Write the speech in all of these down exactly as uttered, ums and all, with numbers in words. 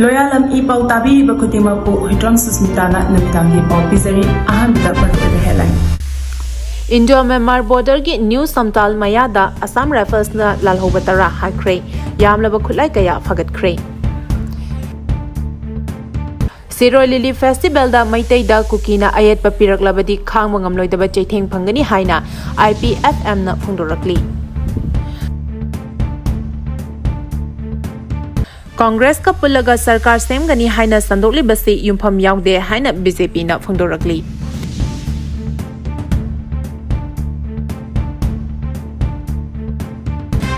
ꯂꯣꯌꯥꯂꯝ E ꯄꯥꯎ ꯇꯥꯕꯤꯔꯤꯕ ꯈꯨꯗꯤꯡꯃꯛꯄꯨ ꯍꯨꯏꯗ꯭ꯔꯣꯝ ꯁꯨꯁꯃꯤꯇꯥꯅ ꯅꯨꯃꯤꯗꯥꯡꯒꯤ ꯄꯥꯎ ꯄꯤꯖꯔꯤ꯫ ꯑꯍꯥꯟꯕꯗ ꯃꯔꯨꯑꯣꯏꯕ headline꯫ Indo Myanmar borderꯒꯤ New Samtal Mayada Assam Riflesꯅ ꯂꯥꯜꯍꯧꯕ ꯇꯔꯥ ꯍꯥꯠꯈ꯭ꯔꯦ꯫ ꯌꯥꯝꯂꯕ ꯈꯨꯠꯂꯥꯏ ꯀꯌꯥ ꯐꯥꯒꯠꯈ꯭ꯔꯦ꯫ ꯁꯤꯔꯣꯏ Lily Festivalꯗ ꯃꯩꯇꯩꯗ ꯀꯨꯀꯤꯅ ꯑꯌꯦꯠꯄ ꯄꯤꯔꯛꯂꯕꯗꯤ ꯈꯥꯡꯕ ꯉꯝꯂꯣꯏꯗꯕ ꯆꯩꯊꯦꯡ ꯐꯪꯒꯅꯤ ꯍꯥꯏꯅ IPFMꯅ ꯐꯣꯡꯗꯣꯔꯛꯂꯤ꯫ ꯀꯪꯒ꯭ꯔꯦꯁꯀ ꯄꯨꯜꯂꯒ ꯁꯔꯀꯥꯔ ꯁꯦꯝꯒꯅꯤ ꯍꯥꯏꯅ ꯁꯟꯗꯣꯛꯂꯤꯕꯁꯤ ꯌꯨꯝꯐꯝ ꯌꯥꯎꯗꯦ ꯍꯥꯏꯅ BJPꯅ ꯐꯣꯡꯗꯣꯔꯛꯂꯤ꯫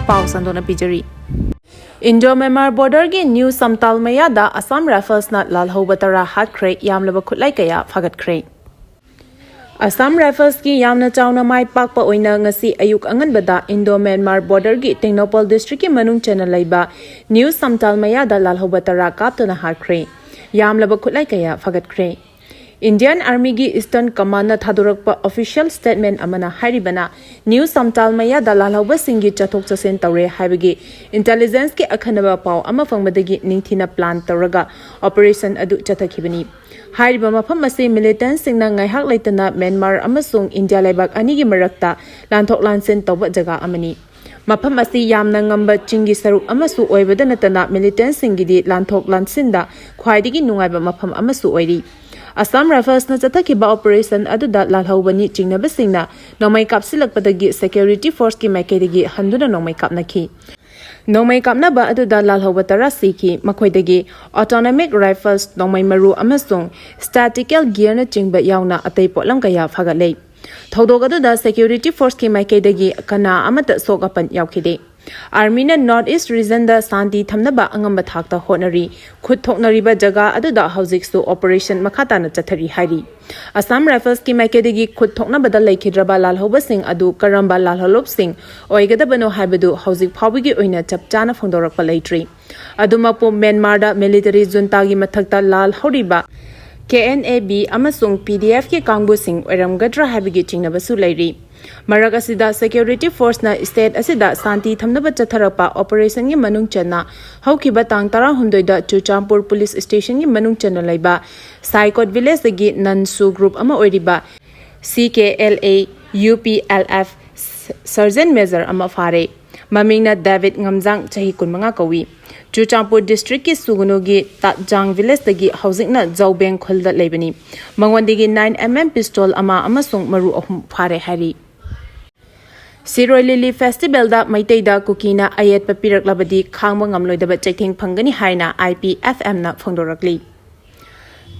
ꯄꯥꯎ ꯁꯟꯗꯣꯛꯅ ꯄꯤꯖꯔꯤ꯫ Indo Myanmar borderꯒꯤ New Samtal Mayada Assam Riflesꯅ ꯂꯥꯜꯍꯧꯕ ꯇꯔꯥ ꯍꯥꯠꯈ꯭ꯔꯦ, ꯌꯥꯝꯂꯕ ꯈꯨꯠꯂꯥꯏ ꯀꯌꯥ ꯐꯥꯒꯠꯈ꯭ꯔꯦ꯫ Assam Riflesꯀꯤ ꯌꯥꯝꯅ ꯆꯥꯎꯅ ꯃꯥꯏ ꯄꯥꯛꯄ ꯑꯣꯏꯅ ꯉꯁꯤ ꯑꯌꯨꯛ ꯑꯉꯟꯕꯗ Indo Myanmar borderꯒꯤ Tengnoupal districtꯀꯤ ꯃꯅꯨꯡ ꯆꯟꯅ ꯂꯩꯕ New Samtal Mayada ꯂꯥꯜꯍꯧꯕ ꯇꯔꯥ ꯀꯥꯞꯇꯨꯅ ꯍꯥꯠꯈ꯭ꯔꯦ꯫ ꯌꯥꯝꯂꯕ ꯈꯨꯠꯂꯥꯏ ꯀꯌꯥ ꯐꯥꯒꯠꯈ꯭ꯔꯦ꯫ Indian Armyꯒꯤ Eastern Commandꯅ ꯊꯥꯗꯣꯔꯛꯄ official statement ꯑꯃꯅ ꯍꯥꯏꯔꯤꯕꯅ, New Samtal Mayada ꯂꯥꯜꯍꯧꯕꯁꯤꯡꯒꯤ ꯆꯠꯊꯣꯛ ꯆꯠꯁꯤꯟ ꯇꯧꯔꯦ ꯍꯥꯏꯕꯒꯤ intelligenceꯀꯤ ꯑꯈꯟꯅꯕ ꯄꯥꯎ ꯑꯃ ꯐꯪꯕꯗꯒꯤ ꯅꯤꯡꯊꯤꯅ plan ꯇꯧꯔꯒ operation ꯑꯗꯨ ꯆꯠꯊꯈꯤꯕꯅꯤ꯫ ꯍꯥꯏꯔꯤꯕ ꯃꯐꯝ ꯑꯁꯤ militantꯁꯤꯡꯅ ꯉꯥꯏꯍꯥꯛ ꯂꯩꯇꯅ ꯃ꯭ꯌꯥꯟꯃꯥꯔ ꯑꯃꯁꯨꯡ ꯏꯟꯗꯤꯌꯥ ꯂꯩꯕꯥꯛ ꯑꯅꯤꯒꯤ ꯃꯔꯛꯇ ꯂꯥꯟꯊꯣꯛ ꯂꯥꯟꯁꯤꯟ ꯇꯧꯕ ꯖꯒꯥ ꯑꯃꯅꯤ꯫ ꯃꯐꯝ ꯑꯁꯤ ꯌꯥꯝꯅ ꯉꯝꯕ ꯆꯤꯡꯒꯤ ꯁꯔꯨꯛ ꯑꯃꯁꯨ ꯑꯣꯏꯕꯗ ꯅꯠꯇꯅ, militantꯁꯤꯡꯒꯤꯗꯤ ꯂꯥꯟꯊꯣꯛ ꯂꯥꯟꯁꯤꯟꯗ ꯈ꯭ꯋꯥꯏꯗꯒꯤ ꯅꯨꯡꯉꯥꯏꯕ ꯃꯐꯝ ꯑꯃꯁꯨ ꯑꯣꯏꯔꯤ꯫ Assam Riflesꯅ ꯆꯠꯊꯈꯤꯕ operation ꯑꯗꯨꯗ ꯂꯥꯜꯍꯧꯕꯅꯤ ꯆꯤꯡꯅꯕꯁꯤꯡꯅ ꯅꯣꯡꯃꯩ ꯀꯥꯞꯁꯤꯜꯂꯛꯄꯗꯒꯤ security forceꯀꯤ ꯃꯥꯏꯀꯩꯗꯒꯤ ꯍꯟꯗꯨꯅ ꯅꯣꯡꯃꯩ ꯀꯥꯞꯅꯈꯤ꯫ ꯅꯣꯡꯃꯩ ꯀꯥꯞꯅꯕ ꯑꯗꯨꯗ ꯂꯥꯜꯍꯧꯕ ꯇꯔꯥ ꯁꯤꯈꯤ꯫ ꯃꯈꯣꯏꯗꯒꯤ automatic rifles, ꯅꯣꯡꯃꯩ ꯃꯔꯨ ꯑꯃꯁꯨꯡ tactical gearꯅꯆꯤꯡꯕ ꯌꯥꯎꯅ ꯑꯇꯩ ꯄꯣꯠꯂꯝ ꯀꯌꯥ ꯐꯥꯒꯠꯂꯦ꯫ ꯊꯧꯗꯣꯛ ꯑꯗꯨꯗ security forceꯀꯤ ꯃꯥꯏꯀꯩꯗꯒꯤ ꯀꯅꯥ ꯑꯃꯠꯇ ꯁꯣꯛ ꯑꯄꯟ ꯌꯥꯎꯈꯤꯗꯦ꯫ Armyꯅ North East regionꯗ ꯁꯥꯟꯇꯤ ꯊꯝꯅꯕ ꯑꯉꯝꯕ ꯊꯥꯛꯇ ꯍꯣꯠꯅꯔꯤ꯫ ꯈꯨꯠ ꯊꯣꯛꯅꯔꯤꯕ ꯖꯒꯥ ꯑꯗꯨꯗ ꯍꯧꯖꯤꯛꯁꯨ operation ꯃꯈꯥ ꯇꯥꯅ ꯆꯠꯊꯔꯤ ꯍꯥꯏꯔꯤ꯫ Assam Riflesꯀꯤ ꯃꯥꯏꯀꯩꯗꯒꯤ ꯈꯨꯠ ꯊꯣꯛꯅꯕꯗ ꯂꯩꯈꯤꯗ꯭ꯔꯕ ꯂꯥꯜꯍꯧꯕꯁꯤꯡ ꯑꯗꯨ ꯀꯔꯝꯕ ꯂꯥꯜꯍꯧꯂꯨꯞꯁꯤꯡ ꯑꯣꯏꯒꯗꯕꯅꯣ ꯍꯥꯏꯕꯗꯨ ꯍꯧꯖꯤꯛ ꯐꯥꯎꯕꯒꯤ ꯑꯣꯏꯅ ꯆꯞ ꯆꯥꯅ ꯐꯣꯡꯗꯣꯔꯛꯄ ꯂꯩꯇ꯭ꯔꯤ꯫ ꯑꯗꯨꯃꯛꯄꯨ, ꯃ꯭ꯌꯥꯟꯃꯥꯔꯗ military juntaꯒꯤ ꯃꯊꯛꯇ ꯂꯥꯜꯍꯧꯔꯤꯕ KNA-B ꯑꯃꯁꯨꯡ PDFꯀꯤ ꯀꯥꯡꯕꯨꯁꯤꯡ ꯑꯣꯏꯔꯝꯒꯗ꯭ꯔꯥ ꯍꯥꯏꯕꯒꯤ ꯆꯤꯡꯅꯕꯁꯨ ꯂꯩꯔꯤ꯫ ꯃꯔꯛ ꯑꯁꯤꯗ, ꯁꯦꯀ꯭ꯌꯨꯔꯤꯇꯤ ꯐꯣꯔꯁꯅ ꯁ꯭ꯇꯦꯠ ꯑꯁꯤꯗ ꯁꯥꯟꯇꯤ ꯊꯝꯅꯕ ꯆꯠꯊꯔꯛꯄ ꯑꯣꯄꯔꯦꯁꯟꯒꯤ ꯃꯅꯨꯡ ꯆꯟꯅ, ꯍꯧꯈꯤꯕ ꯇꯥꯡ ꯇꯔꯥꯍꯨꯝꯗꯣꯏꯗ ꯆꯨꯔꯆꯥꯟꯄꯨꯔ ꯄꯨꯂꯤꯁ ꯁ꯭ꯇꯦꯁꯟꯒꯤ ꯃꯅꯨꯡ ꯆꯟꯅ ꯂꯩꯕ ꯁꯥꯏꯀꯣꯠ ꯚꯤꯂꯦꯖꯇꯒꯤ ꯅꯟ ꯁꯨ ꯒ꯭ꯔꯨꯞ ꯑꯃ ꯑꯣꯏꯔꯤꯕ C K L A U P L F sergeant major ꯑꯃ ꯐꯥꯔꯦ꯫ ꯃꯃꯤꯡꯅ ꯗꯦꯕꯤꯠ ꯉꯝꯖꯥꯡ, ꯆꯍꯤ ꯀꯨꯟꯃꯉꯥ ꯀꯧꯏ꯫ ꯆꯨꯔꯆꯥꯟꯄꯨꯔ ꯗꯤꯁꯇ꯭ꯔꯤꯛꯀꯤ ꯁꯨꯒꯅꯨꯒꯤ ꯇꯥꯠꯖꯥꯡ ꯚꯤꯂꯦꯖꯇꯒꯤ ꯍꯧꯖꯤꯛꯅ ꯖꯧꯕꯦꯡ ꯈꯨꯜꯗ ꯂꯩꯕꯅꯤ꯫ ꯃꯉꯣꯟꯗꯒꯤ nine M M ꯄꯤꯁꯇꯣꯜ ꯑꯃ ꯑꯃꯁꯨꯡ ꯃꯔꯨ ꯑꯍꯨꯝ ꯐꯥꯔꯦ ꯍꯥꯏꯔꯤ꯫ ꯁꯤꯔꯣꯏ ꯂꯤꯂꯤ ꯐꯦꯁꯇꯤꯚꯦꯜꯗ ꯃꯩꯇꯩꯗ ꯀꯨꯀꯤꯅ ꯑꯌꯦꯠꯄ ꯄꯤꯔꯛꯂꯕꯗꯤ ꯈꯥꯡꯕ ꯉꯝꯂꯣꯏꯗꯕ ꯆꯩꯊꯦꯡ ꯐꯪꯒꯅꯤ ꯍꯥꯏꯅ I P F M ꯅ ꯐꯣꯡꯗꯣꯔꯛꯂꯤ꯫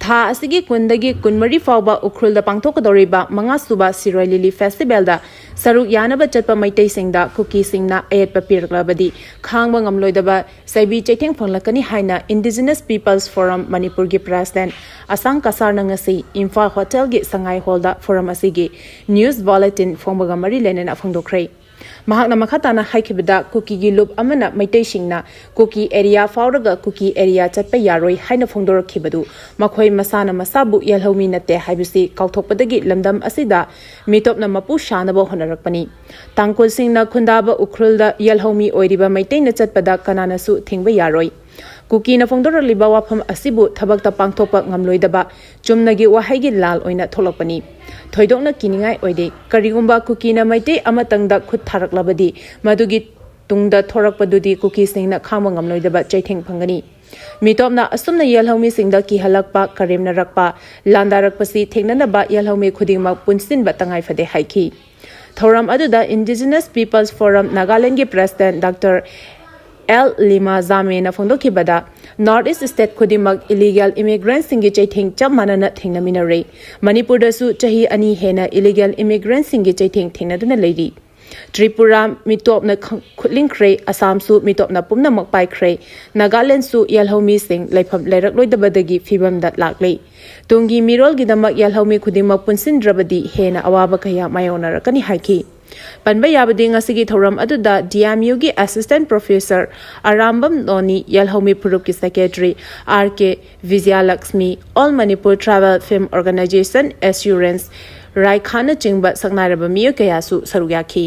ꯊꯥ ꯑꯁꯤꯒꯤ ꯀꯨꯟꯗꯒꯤ ꯀꯨꯟꯃꯔꯤ ꯐꯥꯎꯕ ꯎꯈ꯭ꯔꯨꯜꯗ ꯄꯥꯡꯊꯣꯛꯀꯗꯧꯔꯤꯕ ꯃꯉꯥꯁꯨꯕ ꯁꯤꯔꯣꯏ ꯂꯤꯂꯤ ꯐꯦꯁꯇꯤꯚꯦꯜꯗ ꯁꯔꯨꯛ ꯌꯥꯅꯕ ꯆꯠꯄ ꯃꯩꯇꯩꯁꯤꯡꯗ ꯀꯨꯀꯤꯁꯤꯡꯅ ꯑꯌꯦꯠꯄ ꯄꯤꯔꯛꯂꯕꯗꯤ ꯈꯥꯡꯕ ꯉꯝꯂꯣꯏꯗꯕ ꯆꯩꯕꯤ ꯆꯩꯊꯦꯡ ꯐꯪꯂꯛꯀꯅꯤ ꯍꯥꯏꯅ Indigenous Peoples Forum ꯃꯅꯤꯄꯨꯔꯒꯤ ꯄ꯭ꯔꯦꯁꯤꯗꯦꯟꯠ ꯑꯁꯥꯡ ꯀꯁꯥꯔꯅ ꯉꯁꯤ ꯏꯝꯐꯥꯜ ꯍꯣꯇꯦꯜꯒꯤ ꯁꯉꯥꯏ ꯍꯣꯜꯗ ꯐꯣꯔꯝ ꯑꯁꯤꯒꯤ ꯅ꯭ꯌꯨꯁ ꯕꯨꯂꯦꯇꯤꯟ ꯐꯣꯡꯕꯒ ꯃꯔꯤ ꯂꯩꯅꯅ ꯐꯣꯡꯗꯣꯛꯈ꯭ꯔꯦ꯫ ꯃꯍꯥꯛꯅ ꯃꯈꯥ ꯇꯥꯅ ꯍꯥꯏꯈꯤꯕꯗ, ꯀꯨꯀꯤꯒꯤ ꯂꯨꯞ ꯑꯃꯅ ꯃꯩꯇꯩꯁꯤꯡꯅ ꯀꯨꯀꯤ ꯑꯦꯔꯤꯌꯥ ꯐꯥꯎꯔꯒ ꯀꯨꯀꯤ ꯑꯦꯔꯤꯌꯥ ꯆꯠꯄ ꯌꯥꯔꯣꯏ ꯍꯥꯏꯅ ꯐꯣꯡꯗꯣꯔꯛꯈꯤꯕꯗꯨ ꯃꯈꯣꯏ ꯃꯁꯥꯅ ꯃꯁꯥꯕꯨ ꯌꯦꯜꯍꯧꯃꯤ ꯅꯠꯇꯦ ꯍꯥꯏꯕꯁꯤ ꯀꯥꯎꯊꯣꯛꯄꯗꯒꯤ ꯂꯝꯗꯝ ꯑꯁꯤꯗ ꯃꯤꯇꯣꯞꯅ ꯃꯄꯨ ꯁꯥꯅꯕ ꯍꯣꯠꯅꯔꯛꯄꯅꯤ꯫ ꯇꯥꯡꯈꯨꯜꯁꯤꯡꯅ ꯈꯨꯟꯗꯥꯕ ꯎꯈ꯭ꯔꯨꯜꯗ ꯌꯦꯜꯍꯧꯃꯤ ꯑꯣꯏꯔꯤꯕ ꯃꯩꯇꯩꯅ ꯆꯠꯄꯗ ꯀꯅꯥꯅꯁꯨ ꯊꯤꯡꯕ ꯌꯥꯔꯣꯏ꯫ ꯀꯨꯀꯤꯅ ꯐꯣꯡꯗꯣꯔꯛꯂꯤꯕ ꯋꯥꯐꯝ ꯑꯁꯤꯕꯨ ꯊꯕꯛꯇ ꯄꯥꯡꯊꯣꯛꯄ ꯉꯝꯂꯣꯏꯗꯕ ꯆꯨꯝꯅꯒꯤ ꯋꯥꯍꯩꯒꯤ ꯂꯥꯜ ꯑꯣꯏꯅ ꯊꯣꯛꯂꯛꯄꯅꯤ꯫ ꯊꯣꯏꯗꯣꯛꯅ ꯀꯤꯅꯤꯡꯉꯥꯏ ꯑꯣꯏꯗꯦ꯫ ꯀꯔꯤꯒꯨꯝꯕ ꯀꯨꯀꯤꯅ ꯃꯩꯇꯩ ꯑꯃꯇꯪꯗ ꯈꯨꯠ ꯊꯥꯔꯛꯂꯕꯗꯤ, ꯃꯗꯨꯒꯤ ꯇꯨꯡꯗ ꯊꯣꯔꯛꯄꯗꯨꯗꯤ ꯀꯨꯀꯤꯁꯤꯡꯅ ꯈꯥꯡꯕ ꯉꯝꯂꯣꯏꯗꯕ ꯆꯩꯊꯦꯡ ꯐꯪꯒꯅꯤ꯫ ꯃꯤꯇꯣꯞꯅ ꯑꯁꯨꯝꯅ ꯌꯦꯜꯍꯧꯃꯤꯁꯤꯡꯗ ꯀꯤꯍꯜꯂꯛꯄ, ꯀꯔꯦꯝꯅꯔꯛꯄ, ꯂꯥꯟꯗꯥꯔꯛꯄꯁꯤ ꯊꯦꯡꯅꯅꯕ ꯌꯦꯜꯍꯧꯃꯤ ꯈꯨꯗꯤꯡꯃꯛ ꯄꯨꯟꯁꯤꯟꯕ ꯇꯉꯥꯏꯐꯗꯦ ꯍꯥꯏꯈꯤ꯫ ꯊꯧꯔꯝ ꯑꯗꯨꯗ Indigenous Peoples Forum Nagalandꯒꯤ ꯄ꯭ꯔꯦꯁꯤꯗꯦꯟꯠ ꯗꯣꯛꯇꯔ ꯑꯦꯜ ꯂꯤꯃꯥ ꯖꯥꯃꯦꯅ ꯐꯣꯡꯗꯣꯛꯈꯤꯕꯗ, ꯅꯣꯔꯠ ꯏꯁ ꯁ꯭ꯇꯦꯠ ꯈꯨꯗꯤꯡꯃꯛ ꯏꯂꯤꯒꯦꯜ ꯏꯃꯤꯒ꯭ꯔꯦꯟꯠꯁꯤꯡꯒꯤ ꯆꯩꯊꯦꯡ ꯆꯞ ꯃꯥꯟꯅꯅ ꯊꯦꯡꯅꯃꯤꯟꯅꯔꯦ꯫ ꯃꯅꯤꯄꯨꯔꯗꯁꯨ ꯆꯍꯤ ꯑꯅꯤ ꯍꯦꯟꯅ ꯏꯂꯤꯒꯦꯜ ꯏꯃꯤꯒ꯭ꯔꯦꯟꯠꯁꯤꯡꯒꯤ ꯆꯩꯊꯦꯡ ꯊꯦꯡꯅꯗꯨꯅ ꯂꯩꯔꯤ꯫ ꯇ꯭ꯔꯤꯄꯨꯔꯥ ꯃꯤꯇꯣꯞꯅ ꯈꯪ-, ꯈꯨꯠꯂꯤꯡꯈ꯭ꯔꯦ, ꯑꯁꯥꯝꯁꯨ ꯃꯤꯇꯣꯞꯅ ꯄꯨꯝꯅꯃꯛ ꯄꯥꯏꯈ꯭ꯔꯦ, ꯅꯥꯒꯥꯂꯦꯟꯗꯁꯨ ꯌꯦꯜꯍꯧꯃꯤꯁꯤꯡ ꯂꯩꯐꯝ ꯂꯩꯔꯛꯂꯣꯏꯗꯕꯗꯒꯤ ꯐꯤꯕꯝꯗ ꯂꯥꯛꯂꯦ꯫ ꯇꯨꯡꯒꯤ ꯃꯤꯔꯣꯜꯒꯤꯗꯃꯛ ꯌꯦꯜꯍꯧꯃꯤ ꯈꯨꯗꯤꯡꯃꯛ ꯄꯨꯟꯁꯤꯟꯗ꯭ꯔꯕꯗꯤ ꯍꯦꯟꯅ ꯑꯋꯥꯕ ꯀꯌꯥ ꯃꯥꯌꯣꯛꯅꯔꯛꯀꯅꯤ ꯍꯥꯏꯈꯤ꯫ ꯄꯟꯕ ꯌꯥꯕꯗꯤ, ꯉꯁꯤꯒꯤ ꯊꯧꯔꯝ ꯑꯗꯨꯗ D M Uꯒꯤ Assistant Professor Arambam ꯅꯣꯅꯤ, ꯌꯦꯜꯍꯧꯃꯤ ꯐꯨꯔꯨꯞꯀꯤ Secretary R K ꯕꯤꯖꯌꯂꯛꯁꯃꯤ, All Manipur Tribal Film Organization Assurance ꯔꯥꯏꯈꯥꯟꯅꯆꯤꯡꯕ ꯁꯛꯅꯥꯏꯔꯕ ꯃꯤꯑꯣꯏ ꯀꯌꯥꯁꯨ ꯁꯔꯨꯛ ꯌꯥꯈꯤ꯫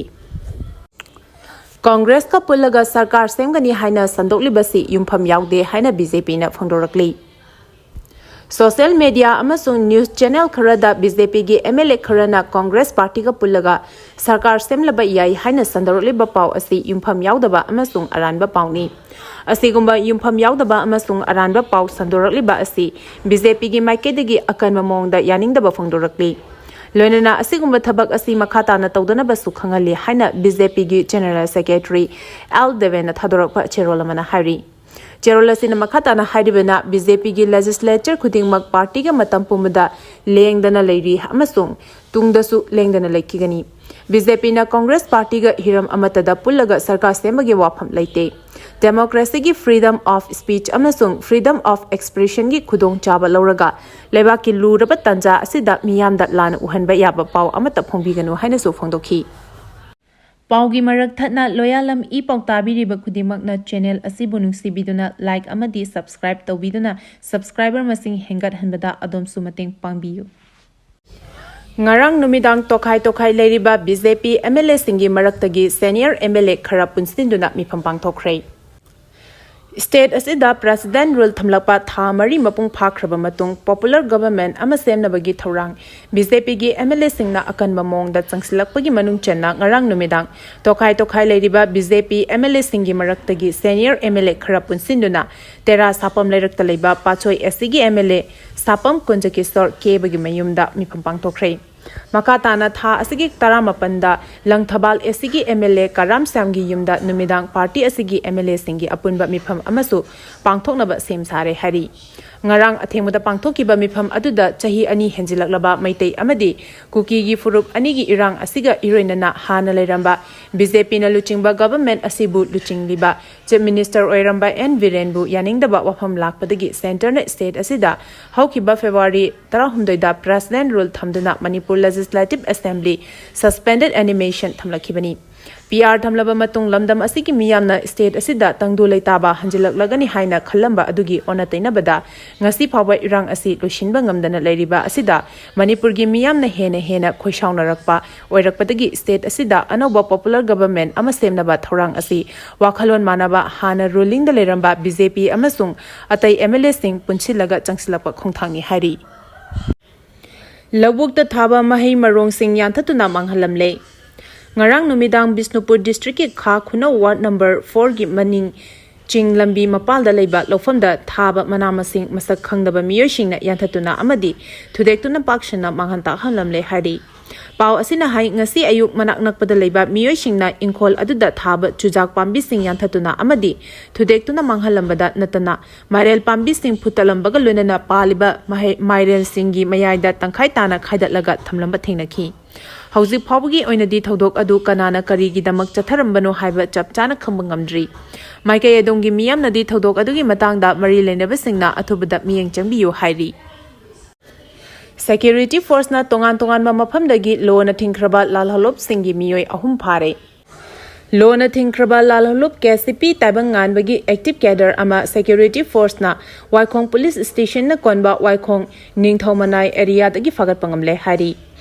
ꯀꯣꯡꯒ꯭ꯔꯦꯁꯀ ꯄꯨꯜꯂꯒ ꯁꯔꯀꯥꯔ ꯁꯦꯝꯒꯅꯤ ꯍꯥꯏꯅ ꯁꯟꯗꯣꯛꯂꯤꯕꯁꯤ ꯌꯨꯝꯐꯝ ꯌꯥꯎꯗꯦ ꯍꯥꯏꯅ ꯕꯤ ꯖꯦ ꯄꯤꯅ ꯐꯣꯡꯗꯣꯔꯛꯂꯤ꯫ ꯁꯣꯁꯤꯌꯦꯜ ꯃꯤꯗꯤꯌꯥ ꯑꯃꯁꯨꯡ ꯅ꯭ꯌꯨꯁ ꯆꯦꯅꯦꯜ ꯈꯔꯗ ꯕꯤ ꯖꯦ ꯄꯤꯒꯤ ꯑꯦꯝ ꯑꯦꯜ ꯑꯦ ꯈꯔꯅ ꯀꯣꯡꯒ꯭ꯔꯦꯁ ꯄꯥꯔꯇꯤꯒ ꯄꯨꯜꯂꯒ ꯁꯔꯀꯥꯔ ꯁꯦꯝꯂꯕ ꯌꯥꯏ ꯍꯥꯏꯅ ꯁꯟꯗꯣꯔꯛꯂꯤꯕ ꯄꯥꯎ ꯑꯁꯤ ꯌꯨꯝꯐꯝ ꯌꯥꯎꯗꯕ ꯑꯃꯁꯨꯡ ꯑꯔꯥꯟꯕ ꯄꯥꯎꯅꯤ꯫ ꯑꯁꯤꯒꯨꯝꯕ ꯌꯨꯝꯐꯝ ꯌꯥꯎꯗꯕ ꯑꯃꯁꯨꯡ ꯑꯔꯥꯟꯕ ꯄꯥꯎ ꯁꯟꯗꯣꯔꯛꯂꯤꯕ ꯑꯁꯤ ꯕꯤ ꯖꯦ ꯄꯤꯒꯤ ꯃꯥꯏꯀꯩꯗꯒꯤ ꯑꯀꯟꯕ ꯃꯑꯣꯡꯗ ꯌꯥꯅꯤꯡꯗꯕ ꯐꯣꯡꯗꯣꯔꯛꯂꯤ꯫ ꯂꯣꯏꯅꯅ ꯑꯁꯤꯒꯨꯝꯕ ꯊꯕꯛ ꯑꯁꯤ ꯃꯈꯥ ꯇꯥꯅ ꯇꯧꯗꯅꯕꯁꯨ ꯈꯪꯍꯜꯂꯤ ꯍꯥꯏꯅ ꯕꯤ ꯖꯦ ꯄꯤꯒꯤ ꯖꯦꯅꯔꯦꯜ ꯁꯦꯀ꯭ꯔꯦꯇꯔꯤ ꯑꯦꯜ ꯗꯦꯕꯦꯟꯅ ꯊꯥꯗꯣꯔꯛꯄ ꯆꯦꯔꯣꯜ ꯑꯃꯅ ꯍꯥꯏꯔꯤ꯫ ꯆꯦꯔꯣꯜ ꯑꯁꯤꯅ ꯃꯈꯥ ꯇꯥꯅ ꯍꯥꯏꯔꯤꯕꯅ, ꯕꯤ ꯖꯦ ꯄꯤꯒꯤ ꯂꯦꯖꯤꯁꯂꯦꯆꯔ ꯈꯨꯗꯤꯡꯃꯛ ꯄꯥꯔꯇꯤꯒ ꯃꯇꯝ ꯄꯨꯝꯕꯗ ꯂꯦꯡꯗꯅ ꯂꯩꯔꯤ ꯑꯃꯁꯨꯡ ꯇꯨꯡꯗꯁꯨ ꯂꯦꯡꯗꯅ ꯂꯩꯈꯤꯒꯅꯤ꯫ ꯕꯤ ꯖꯦ ꯄꯤꯅ ꯀꯣꯡꯒ꯭ꯔꯦꯁ ꯄꯥꯔꯇꯤꯒ ꯍꯤꯔꯝ ꯑꯃꯠꯇꯗ ꯄꯨꯜꯂꯒ ꯁꯔꯀꯥꯔ ꯁꯦꯝꯕꯒꯤ ꯋꯥꯐꯝ ꯂꯩꯇꯦ꯫ ꯗꯦꯃꯣꯀ꯭ꯔꯦꯁꯤꯒꯤ freedom of speech ꯑꯃꯁꯨꯡ freedom of expressionꯒꯤ ꯈꯨꯗꯣꯡꯆꯥꯕ ꯂꯧꯔꯒ ꯂꯩꯕꯥꯛꯀꯤ ꯂꯨꯔꯕ ꯇꯥꯟꯖꯥ ꯑꯁꯤꯗ ꯃꯤꯌꯥꯝꯗ ꯂꯥꯟꯅ ꯎꯍꯟꯕ ꯌꯥꯕ ꯄꯥꯎ ꯑꯃꯠꯇ ꯐꯣꯡꯕꯤꯒꯅꯨ ꯍꯥꯏꯅꯁꯨ ꯐꯣꯡꯗꯣꯛꯈꯤ꯫ ꯄꯥꯎꯒꯤ ꯃꯔꯛ ꯊꯠꯅ ꯂꯣꯌꯥꯂꯝ ꯏ ꯄꯥꯎ ꯇꯥꯕꯤꯔꯤꯕ ꯈꯨꯗꯤꯡꯃꯛꯅ ꯆꯦꯅꯦꯜ ꯑꯁꯤꯕꯨ ꯅꯨꯡꯁꯤꯕꯤꯗꯨꯅ ꯂꯥꯏꯛ ꯑꯃꯗꯤ ꯁꯕꯁꯀ꯭ꯔꯥꯏꯕ ꯇꯧꯕꯤꯗꯨꯅ ꯁꯕꯁꯀ꯭ꯔꯥꯏꯕꯔ ꯃꯁꯤꯡ ꯍꯦꯟꯒꯠꯍꯟꯕꯗ ꯑꯗꯣꯝꯁꯨ ꯃꯇꯦꯡ ꯄꯥꯡꯕꯤꯌꯨ꯫ ꯉꯔꯥꯡ ꯅꯨꯃꯤꯗꯥꯡ ꯇꯣꯈꯥꯏ ꯇꯣꯈꯥꯏ ꯂꯩꯔꯤꯕ B J P M L ꯑꯦꯁꯤꯡꯒꯤ ꯃꯔꯛꯇꯒꯤ ꯁꯦꯅꯤꯌꯔ ꯑꯦꯝ ꯑꯦꯜ ꯑꯦ ꯈꯔ ꯄꯨꯟꯁꯤꯟꯗꯨꯅ ꯃꯤꯐꯝ ꯄꯥꯡꯊꯣꯛꯈ꯭ꯔꯦ꯫ ꯁ꯭ꯇꯦꯠ ꯑꯁꯤꯗ ꯄ꯭ꯔꯦꯁꯤꯗꯦꯟꯠ ꯔꯨꯜ ꯊꯝꯂꯛꯄ ꯊꯥ ꯃꯔꯤ ꯃꯄꯨꯡ ꯐꯥꯈ꯭ꯔꯕ ꯃꯇꯨꯡ ꯄꯣꯄꯨꯂꯔ ꯒꯚꯔꯟꯃꯦꯟꯠ ꯑꯃ ꯁꯦꯝꯅꯕꯒꯤ ꯊꯧꯔꯥꯡ ꯕꯤ ꯖꯦ ꯄꯤꯒꯤ ꯑꯦꯝ ꯑꯦꯜ ꯑꯦꯁꯤꯡꯅ ꯑꯀꯟꯕ ꯃꯑꯣꯡꯗ ꯆꯪꯁꯤꯜꯂꯛꯄꯒꯤ ꯃꯅꯨꯡ ꯆꯟꯅ ꯉꯔꯥꯡ ꯅꯨꯃꯤꯗꯥꯡ ꯇꯣꯈꯥꯏ ꯇꯣꯈꯥꯏ ꯂꯩꯔꯤꯕ B J P M L ꯑꯦꯁꯤꯡꯒꯤ ꯃꯔꯛꯇꯒꯤ ꯁꯦꯅꯤꯌꯔ ꯑꯦꯝ ꯑꯦꯜ ꯑꯦ ꯈꯔ ꯄꯨꯟꯁꯤꯟꯗꯨꯅ ꯇꯦꯔꯥ ꯁꯥꯄꯝ ꯂꯩꯔꯛꯇ ꯂꯩꯕ ꯄꯥꯠꯁꯣꯏ ꯑꯦꯁ ꯁꯤꯒꯤ ꯑꯦꯝ ꯑꯦꯜ ꯑꯦ ꯁꯥꯄꯝ ꯀꯨꯟꯖꯀꯤꯁꯣꯔ ꯀꯦꯕꯒꯤ ꯃꯌꯨꯝꯗ ꯃꯤꯐꯝ ꯄꯥꯡꯊꯣꯛꯈ꯭ꯔꯦ꯫ ꯃꯈꯥ ꯇꯥꯅ ꯊꯥ ꯑꯁꯤꯒꯤ ꯇꯔꯥꯃꯥꯄꯟꯗ ꯂꯪꯊꯕꯥꯜ ꯑꯦꯁ ꯁꯤꯒꯤ ꯑꯦꯝ ꯑꯦꯜ ꯑꯦ ꯀꯔꯥꯝ ꯁ꯭ꯌꯥꯝꯒꯤ ꯌꯨꯝꯗ ꯅꯨꯃꯤꯗꯥꯡ ꯄꯥꯔꯇꯤ ꯑꯁꯤꯒꯤ ꯑꯦꯝ ꯑꯦꯜ ꯑꯦꯁꯤꯡꯒꯤ ꯑꯄꯨꯟꯕ ꯃꯤꯐꯝ ꯑꯃꯁꯨ ꯄꯥꯡꯊꯣꯛꯅꯕ ꯁꯦꯝ ꯁꯥꯔꯦ ꯍꯥꯏꯔꯤ꯫ ꯉꯔꯥꯡ ꯑꯊꯦꯡꯕꯗ ꯄꯥꯡꯊꯣꯛꯈꯤꯕ ꯃꯤꯐꯝ ꯑꯗꯨꯗ ꯆꯍꯤ ꯑꯅꯤ ꯍꯦꯟꯖꯤꯜꯂꯛꯂꯕ ꯃꯩꯇꯩ ꯑꯃꯗꯤ ꯀꯨꯀꯤꯒꯤ ꯐꯨꯔꯨꯞ ꯑꯅꯤꯒꯤ ꯏꯔꯥꯡ ꯑꯁꯤꯒ ꯏꯔꯣꯏꯅꯅ ꯍꯥꯟꯅ ꯂꯩꯔꯝꯕ ꯕꯤ ꯖꯦ ꯄꯤꯅ ꯂꯨꯆꯤꯡꯕ ꯒꯚꯔꯟꯃꯦꯟꯠ ꯑꯁꯤꯕꯨ ꯂꯨꯆꯤꯡꯂꯤꯕ ꯆꯤꯐ ꯃꯤꯅꯤꯁꯇꯔ ꯑꯣꯏꯔꯝꯕ ꯑꯦꯟ ꯕꯤꯔꯦꯟꯕꯨ ꯌꯥꯅꯤꯡꯗꯕ ꯋꯥꯐꯝ ꯂꯥꯛꯄꯗꯒꯤ ꯁꯦꯟꯇꯔꯅ ꯁ꯭ꯇꯦꯠ ꯑꯁꯤꯗ ꯍꯧꯈꯤꯕ ꯐꯦꯕ꯭ꯔꯨꯋꯥꯔꯤ ꯇꯔꯥꯍꯨꯝꯗꯣꯏꯗ ꯄ꯭ꯔꯦꯁꯤꯗꯦꯟꯠ ꯔꯨꯜ ꯊꯝꯗꯨꯅ Manipur legislative assembly suspended animation ꯊꯝꯂꯛꯈꯤꯕꯅꯤ꯫ ꯄꯤ ꯑꯥꯔ ꯊꯝꯂꯕ ꯃꯇꯨꯡ ꯂꯝꯗꯝ ꯑꯁꯤꯒꯤ ꯃꯤꯌꯥꯝꯅ ꯁ꯭ꯇꯦꯠ ꯑꯁꯤꯗ ꯇꯪꯗꯨ ꯂꯩꯇꯥꯕ ꯍꯟꯖꯤꯜꯂꯛꯂꯒꯅꯤ ꯍꯥꯏꯅ ꯈꯜꯂꯝꯕ ꯑꯗꯨꯒꯤ ꯑꯣꯟꯅ ꯇꯩꯅꯕꯗ ꯉꯁꯤ ꯐꯥꯎꯕ ꯏꯔꯥꯡ ꯑꯁꯤ ꯂꯣꯏꯁꯤꯟꯕ ꯉꯝꯗꯅ ꯂꯩꯔꯤꯕ ꯑꯁꯤꯗ ꯃꯅꯤꯄꯨꯔꯒꯤ ꯃꯤꯌꯥꯝꯅ ꯍꯦꯟꯅ ꯍꯦꯟꯅ ꯈꯣꯏꯁꯥꯎꯅꯔꯛꯄ ꯑꯣꯏꯔꯛꯄꯗꯒꯤ ꯁ꯭ꯇꯦꯠ ꯑꯁꯤꯗ ꯑꯅꯧꯕ ꯄꯣꯄꯨꯂꯔ ꯒꯚꯔꯟꯃꯦꯟꯠ ꯑꯃ ꯁꯦꯝꯅꯕ ꯊꯧꯔꯥꯡ ꯑꯁꯤ ꯋꯥꯈꯜꯂꯣꯟ ꯃꯥꯟꯅꯕ ꯍꯥꯟꯅ ꯔꯨꯂꯤꯡꯗ ꯂꯩꯔꯝꯕ ꯕꯤ ꯖꯦ ꯄꯤ ꯑꯃꯁꯨꯡ ꯑꯇꯩ ꯑꯦꯝ ꯑꯦꯜ ꯑꯦꯁꯤꯡ ꯄꯨꯟꯁꯤꯜꯂꯒ ꯆꯪꯁꯤꯜꯂꯛꯄ ꯈꯣꯡꯊꯥꯡꯅꯤ ꯍꯥꯏꯔꯤ꯫ ꯂꯧꯕꯨꯛꯇ ꯊꯥꯕ ꯃꯍꯩ ꯃꯔꯣꯡꯁꯤꯡ ꯌꯥꯟꯊꯠꯇꯨꯅ ꯃꯥꯡꯍꯜꯂꯝꯂꯦ꯫ ꯉꯔꯥꯡ ꯅꯨꯃꯤꯗꯥꯡ ꯕꯤꯁꯅꯨꯄꯨꯔ ꯗꯤꯁꯇ꯭ꯔꯤꯛꯀꯤ ꯈꯥ ꯈꯨꯅꯧ ꯋꯥꯔꯗ ꯅꯝꯕꯔ ꯐꯣꯔꯒꯤ ꯃꯅꯤꯡ ꯆꯤꯡ ꯂꯝꯕꯤ ꯃꯄꯥꯜꯗ ꯂꯩꯕ ꯂꯧꯐꯝꯗ ꯊꯥꯕ ꯃꯅꯥ ꯃꯁꯤꯡ ꯃꯁꯛ ꯈꯪꯗꯕ ꯃꯤꯑꯣꯏꯁꯤꯡꯅ ꯌꯥꯟꯊꯠꯇꯨꯅ ꯑꯃꯗꯤ ꯊꯨꯗꯦꯛꯇꯨꯅ ꯄꯥꯛ ꯁꯟꯅ ꯃꯥꯡꯍꯟ ꯇꯥꯛꯍꯜꯂꯝꯂꯦ ꯍꯥꯏꯔꯤ꯫ ꯄꯥꯎ ꯑꯁꯤꯅ ꯍꯥꯏ, ꯉꯁꯤ ꯑꯌꯨꯛ ꯃꯅꯥꯛ ꯅꯛꯄꯗ ꯂꯩꯕ ꯃꯤꯑꯣꯏꯁꯤꯡꯅ ꯏꯪꯈꯣꯜ ꯑꯗꯨꯗ ꯊꯥꯕ ꯆꯨꯖꯥꯛ ꯄꯥꯝꯕꯤꯁꯤꯡ ꯌꯥꯟꯊꯠꯇꯨꯅ ꯑꯃꯗꯤ ꯊꯨꯗꯦꯛꯇꯨꯅ ꯃꯥꯡꯍꯜꯂꯝꯕꯗ ꯅꯠꯇꯅ ꯃꯥꯏꯔꯦꯜ ꯄꯥꯝꯕꯤꯁꯤꯡ ꯐꯨꯠꯇꯠꯂꯝꯕꯒ ꯂꯣꯏꯅꯅ ꯄꯥꯜꯂꯤꯕ ꯃꯍꯩ-, ꯃꯥꯏꯔꯦꯜꯁꯤꯡꯒꯤ ꯃꯌꯥꯏꯗ ꯇꯪꯈꯥꯏ ꯇꯥꯅ ꯈꯥꯏꯗꯠꯂꯒ ꯊꯝꯂꯝꯕ ꯊꯦꯡꯅꯈꯤ꯫ ꯍꯧꯖꯤꯛ ꯐꯥꯎꯕꯒꯤ ꯑꯣꯏꯅꯗꯤ ꯊꯧꯗꯣꯛ ꯑꯗꯨ ꯀꯅꯥꯅ ꯀꯔꯤꯒꯤꯗꯃꯛ ꯆꯠꯊꯔꯝꯕꯅꯣ ꯍꯥꯏꯕ ꯆꯞ ꯆꯥꯅ ꯈꯪꯕ ꯉꯝꯗ꯭ꯔꯤ꯫ ꯃꯥꯏꯀꯩ ꯑꯗꯣꯝꯒꯤ ꯃꯤꯌꯥꯝꯅꯗꯤ ꯊꯧꯗꯣꯛ ꯑꯗꯨꯒꯤ ꯃꯇꯥꯡꯗ ꯃꯔꯤ ꯂꯩꯅꯕꯁꯤꯡꯅ ꯑꯊꯨꯕꯗ ꯃꯤꯠꯌꯦꯡ ꯆꯪꯕꯤꯌꯨ ꯍꯥꯏꯔꯤ꯫ ꯁꯦꯀ꯭ꯌꯨꯔꯤꯇꯤ ꯐꯣꯔꯁꯅ ꯇꯣꯉꯥꯟ ꯇꯣꯉꯥꯟꯕ ꯃꯐꯝꯗꯒꯤ ꯂꯣꯅ ꯊꯤꯡꯈ꯭ꯔꯕ ꯂꯥꯜꯍꯧꯂꯨꯞꯁꯤꯡꯒꯤ ꯃꯤꯑꯣꯏ ꯑꯍꯨꯝ ꯐꯥꯔꯦ꯫ ꯂꯣꯅ ꯊꯤꯡꯈ꯭ꯔꯕ ꯂꯥꯜꯍꯧꯂꯨꯞ ꯀꯦ ꯁꯤ ꯄꯤ ꯇꯥꯏꯕꯪ ꯉꯥꯟꯕꯒꯤ ꯑꯦꯛꯇꯤꯚ ꯀꯦꯗꯔ ꯑꯃ ꯁꯦꯀ꯭ꯌꯨꯔꯤꯇꯤ ꯐꯣꯔꯁꯅ ꯋꯥꯏꯈꯣꯡ ꯄꯨꯂꯤꯁ ꯁ꯭ꯇꯦꯁꯟꯅ ꯀꯣꯟꯕ ꯋꯥꯏꯈꯣꯡ ꯅꯤꯡꯊꯧ ꯃꯅꯥꯏ ꯑꯦꯔꯤꯌꯥꯗꯒꯤ ꯐꯥꯒꯠꯄ ꯉꯝꯂꯦ ꯍꯥꯏꯔꯤ꯫